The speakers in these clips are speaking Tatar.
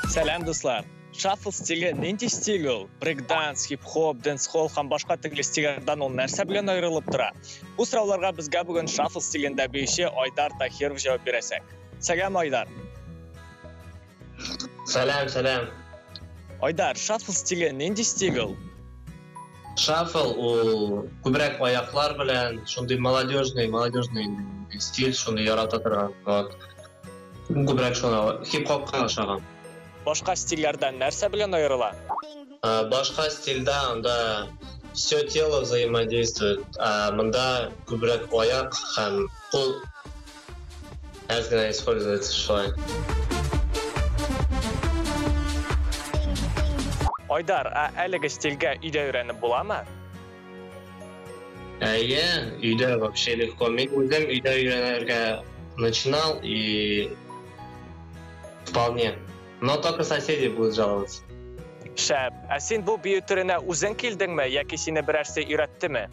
Сәлам, дуслар! Шаффл стиле нинди стиль ул? Брейкданс, хип-хоп, дэнс-холл һәм башка төрле стильләрдән ул нәрсә белән аерылып тора? Бу сорауларга безгә бүген шаффл стилендә биюче Айдар Тахиров җавап бирәчәк. Сәлам, Айдар! Сәлам, сәлам. Айдар, шаффл стиле нинди стиль ул? Шаффл ул күбрәк аяклар белән, шундый молодежный, молодежный стиль, шуны ярата торган. Вот. Күбрәк шуны хип-хопка ошаган. Башка стильләрдән нәрсә белән аерыла? Башка стильдә анда все тело взаимодействует, ә монда күбрәк аяк һәм кул әз генә используется шулай. Айдар, ә әлеге стильгә өйдә өйрәнеп буламы? Әйе, өйдә вообще легко. Мин үзем өйдә өйрәнергә начинал и вполне. Но только соседи будут жаловаться. Шәп. Ә син бу бию төренә үзең килдеңме яки сине берәрсе өйрәттеме?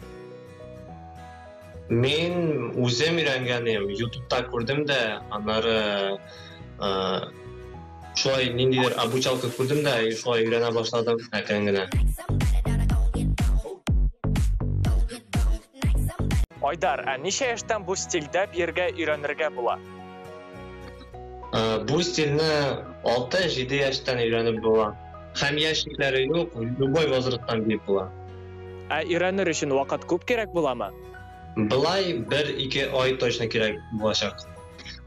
Мин үзем өйрәнгән идем. Ютубта күрдем дә, аннары шулай ниндидер обучалка күрдем дә, и шулай өйрәнә башладым әкрен генә. Айдар, ә ничә яшьтән бу стильдә биергә өйрәнергә була? Бу стильне 6-7 яшьтән өйрәнеп була. Һәм яшь чикләре юк, любой возрасттан биеп була. Ә өйрәнер өчен вакыт күп кирәк буламы? Былай 1-2 ай точно кирәк булачак.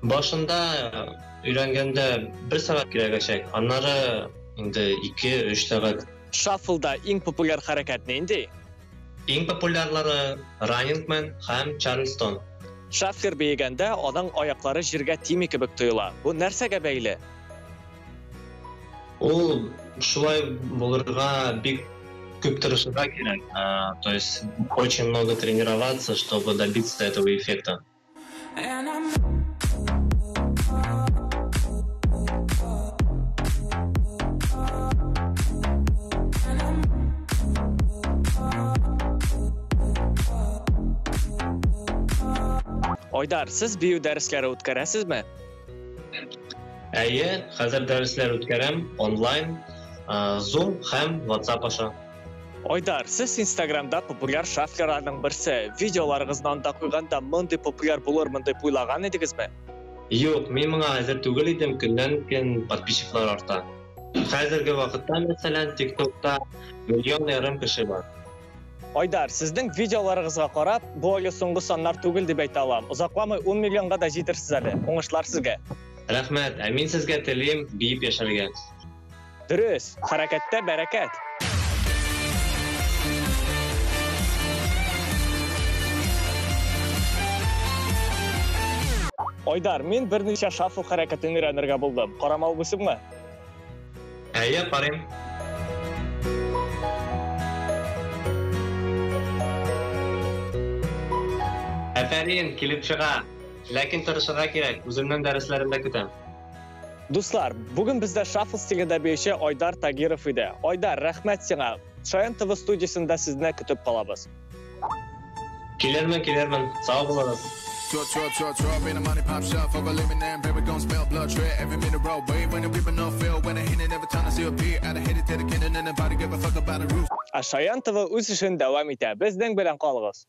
Башында өйрәнгәндә 1 сәгать кирәгәчәк, аннары инде 2-3 сәгать. Шаффлда иң популяр хәрәкәт нинди? Иң популярлары Running Man һәм Чарльстон. Шаффлер биегәндә аның аяклары җиргә тими кебек тоела. Бу нәрсәгә бәйле? Ул шулай булырга бик күп тырышырга кирәк. То есть очень много тренироваться, чтобы добиться этого эффекта. Айдар, сез бию дәресләре үткәрәсезме? Әйе, хәзер дәресләр үткәрәм онлайн, Zoom һәм WhatsApp аша. Айдар, сез Инстаграмда популяр шафлерларның берсе. Видеоларыгызны анда куйганда мондый популяр булырмын дип уйлаган идегезме? Юк, мин моңа әзер түгел идем, көннән-көн подписчиклар арта. Хәзерге вакытта, мәсәлән, TikTokта 1,5 миллион кеше бар. Айдар, сезнең видеоларыгызга карап, бу әле соңгы саннар түгел дип әйтә алам. Озакламый 10 миллионга да җитерсез әле. Уңышлар сезгә. Рәхмәт, ә мин сезгә телим биеп яшәргә. Дөрес, хәрәкәттә бәрәкәт. Айдар, мин берничә шаффл хәрәкәтен өйрәнергә булдым. Карамал булсынмы? Әйе, карыйм. Афәрин, килеп чыга. Ләкин тырышырга кирәк, үземнең дәресләремдә көтәм. Дуслар, бүген бездә шаффл стилендә биюче Айдар Тагиров иде. Айдар, рәхмәт сиңа. Шаян ТВ студиясендә сезне көтеп калабыз. Килермен, килермен. Сау булыгыз. Ә Шаян ТВ үз эшен дәвам итә. Безнең белән калыгыз.